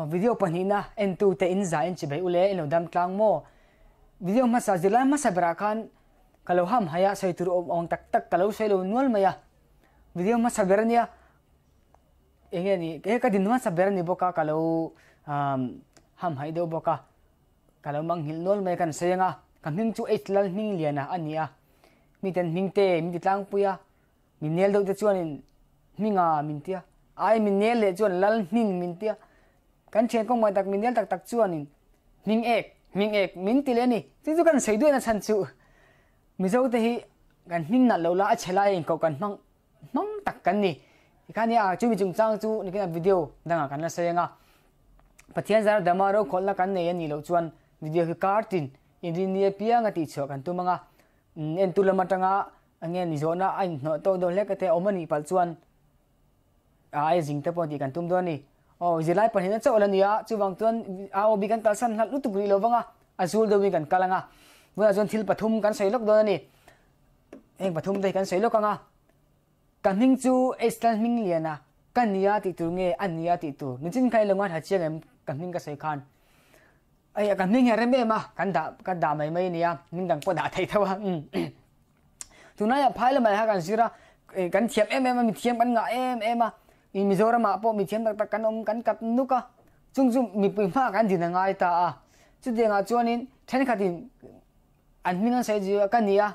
Video pahnihna entute in za in chibai ule in lo dam tlang maw? Video hmasa zirlai hmasa berah khan ka lo ham hai a, sawi tur awm ang tak tak ka lo sawi lo nual mai a. Video hmasa ber ania eng nge ni he ka din hmasa ber a ni bawk a ka lo ham hai deuh bawk a, ka lo mang nghilh nual mai a kan sawi ang a, ka hming chu H Lalhmingliana a ni a, miten hming te min ti tlangpui a. Min nel deuh te chuanin hminga min tia, ai min nel leh chuan lal hming min tia, kan thian kawng mai tak min nel tak tak chuanin hming ek, hming ek min ti leh a ni. Chu chu kan sawi duaina chhan chu Mizo te hi kan hming nalh lo la a chhe lai inkoh kan hmang hmang tak kan ni. Tikhan hi a chumi chungchang chu nikin a video dangah kan la sawi ang a. Pathian zara dama rokhawlhna kan nei a nih loh chuan video hi kar tin inrinni apianga tihchhuah kan tum ang a. Entu lam atanga Enge ni zawhna a inhnawh tawk deuh hlek ate awm a nih palh chuan a ai zing te pawh tih kan tum dawn a ni. Aw zirlai pahnihna chauh la ni a, chuvang chuan AOB kan kalsan hlat lutuk rih lo vang a, a zul deuhin kan kal ang a. Tunah chuan thil pathum kan sawi lawk dawn a ni. Heng pathum te hi kan sawi lawk ang a. Ka hming chu H Lalhmingliana ka nia tih tur nge a nia tih tur? Nichin kha i lo ngaithla chiang em ka hming ka sawi khan? Hei ka hming hi a rem em a, kan dah ka dah mai mai a nia, hming dang pawh dah thei tho a. Tunlaiah phai lamah kha kan zir a, kan thiam em em a, mithiam kan ngah em em a, i Mizoramah pawh mithiam tak tak kan awm kan kat nuk a, chung chu mipui hmaah kan din a ngai ta a. Chutiangah chuanin thenkhatin an hming an sawi zui a, ka ni a,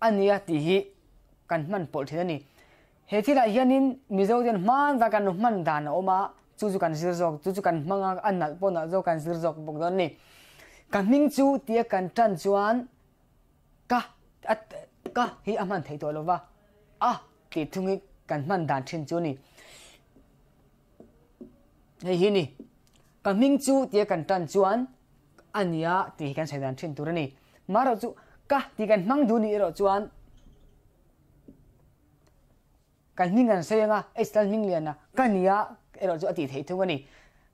a ni a tih hi kan hman pawlh thin a ni. He thilah hianin Mizo ten hman zan kan lo hman dan a awm a, chu chu kan zir zawk, chu chu kan hmang a, a nalh pawh nalh zawk kan zir zawk bawk dawn a ni. Ka hming chu tia kan tan chuan ka a ka hi a hman theih tawh lo va, a tih thung hi kan hman dan thin chu a ni. Hei hi a ni, ka hming chu tia kan tan chuan a nia tih hi kan sawi dan thin tur a ni. Marawh chu ka tih kan hmang duh nih erawh chuan Kan hming kan sawi anga H Lalhmingliana ka nia erawh chu a tih theih thung a ni.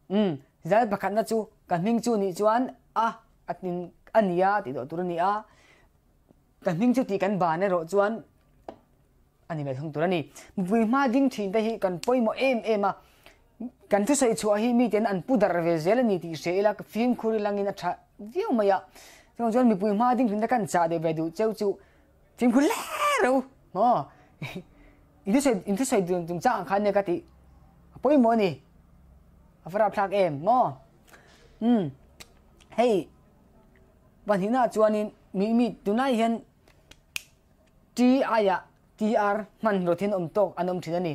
Umm, zal pakhatna chu ka hming chu nih chuan a a tin a nia tih tawh tur a ni a, ka hming chu tih kan ban erawh chuan a ni ve thung tur a ni. Mipui hma ding thin te hi kan pawimawh em em a, kan thusawi chhuah hi miten an pu darh ve zel a ni tih hria ila fimkhur ilangin a tha viau mai a. Chuvang chuan mipui hma ding thin te kan chah deuh ve duh cheu chu Fimkhur hle ro maw in thusawi in thusawi dun chung chang ang khan nia ka tih a pawimawh a ni a va rapthlak em maw umm hei pahnihna ah chuanin mi mi tunlai hian T aiah TR hman rawt hian awm tawk an awm thin a ni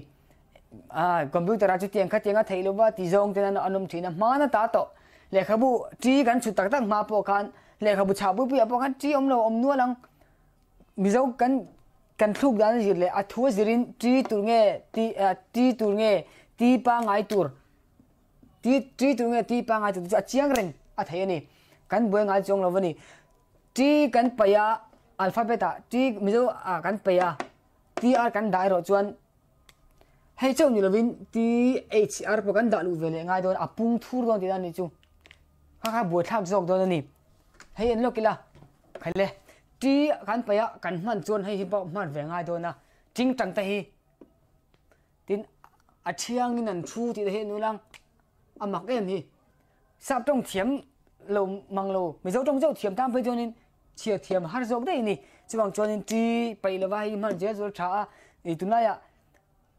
ah computer ah chutiang khatiang a theih lova ti zawng ten an awm thin a hman a ta tawh lehkhabu T kan chhut tak tak hma pawh khan lehkhabu chhah pui pui ah pawh khan T awm lo awm nual ang Mizo kan kan thluk dan a zir leh a thu a zirin T tur nge T ah T tur nge T pangai tur T T tur nge T pangai tur chu a chiang reng a thei a ni kan buai ngai chuang lo a ni T kan paih a alphabet ah T Mizo ah kan paih a T R kan dah erawh chuan hei chauh ni lovin T H R pawh kan dah luh ve leh ngai dawn a pung thur dawn tihna a ni chu kha kha buaithlak zawk dawn a ni hei en lawk ila khaile T kan paih a kan hman chuan hei hi pawh hman ve ngai dawn a tingtang te hi tin a thiangin an thu tih te hi a nu lang a mak em hi sap tawng thiam lo mang lo mizo tawng chauh thiam tan phei chuanin chhiar thiam har zawk daih a ni chuvang chuanin T paih lova hei hman zel chu a tha a ih tunlaiah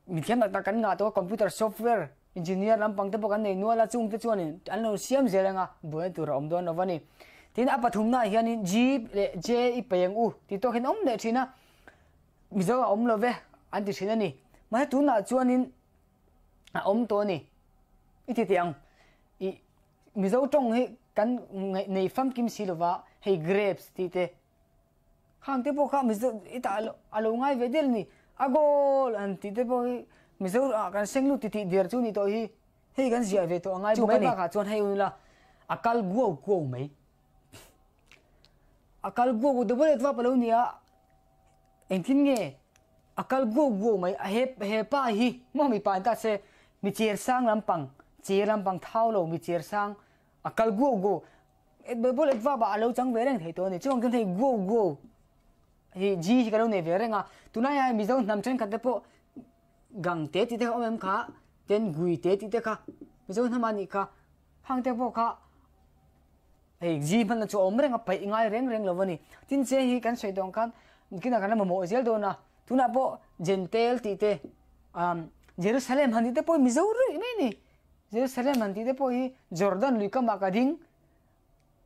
Mithiam tak tak kan ngah tawh a, computer software engineer lampang te pawh kan nei nual a, chung te chuanin an lo siam zel anga buaina tur a awm dawn lo va ni. Tin, a pathumnaah hianin G leh J i pei ang u tih tawk hian a awm leh thin a, Mizo a awm lo ve an ti thin a ni. Mahse tunah chuanin a awm tawh a ni. I ti teh ang, ih Mizo tawng hi kan nei famkim si lova hei grapes tih te, Khang te pawh kha Mizo i tah a lo ngai ve del a ni. A goal an tih te pawh hi Mizo ah kan seng lut titih der chu ni tawh hi hei kan ziah ve tawh a ngai bawk a ni. Chu mai bakah chuan hei ula a kal guau guau mai. A kal guau guau double eight vap a lo ni a, engtin nge a kal guau guau mai a he he pa hi maw mipa an ta se mi cher sang lampang cher lampang thau lo mi cher sang a kal guau guau. Bible adverb ah a lo chang ve reng thei tawh a ni. Chuvang chuan hei go go hi G hi ka lo nei ve reng a. Tunlai ah Mizo hnam thenkhat te pawh gang te tih te kha awm em kha, ten gui te tih te kha Mizo hnam ah nih kha. Khang te pawh kha hei G hmanna chu a awm reng a, paih ngai reng reng lo a ni. Tin che hi kan sawi tawh ang khan kinah kan la mamawh zel dawn a, tunah pawh Jentail tih te umm Jerusalem han tih te pawh hi Mizo ruih mai a ni. Jerusalem han tih te pawh hi Jordan lui kamah ka ding.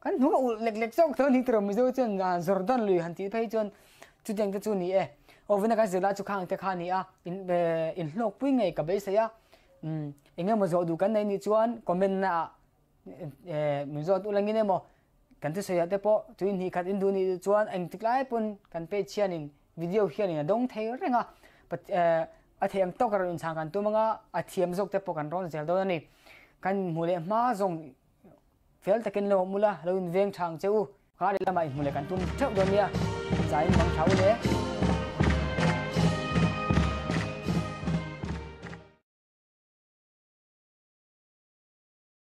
Kan hnung a ulh lek lek zawk tho a ni tiraw Mizo chuan Jordan lui han tih phei chuan chutiang te chu a ni e. Aw vawina kan zirlai chu khang te kha a ni a, in inhlawkpui ngei ka beisei a. Umm eng emaw zawh duh kan nei nih chuan comment na ah min zawt ulangin emaw kan thusawi ah te pawh tui hnih khat in duh nih chuan engtik lai pawn kan page hianin video hianin a dawng thei reng a a theih ang tawk a rawn inchhang kan tum anga a thiam zawk te pawh kan rawn zel dawn a ni. Kan hmuh leh hma zawng fel takin lo awm ula lo inveng tha ang che u. Kha lehlamah inhmu leh kan tum theuh dawn nia, zaiin mang tha u le.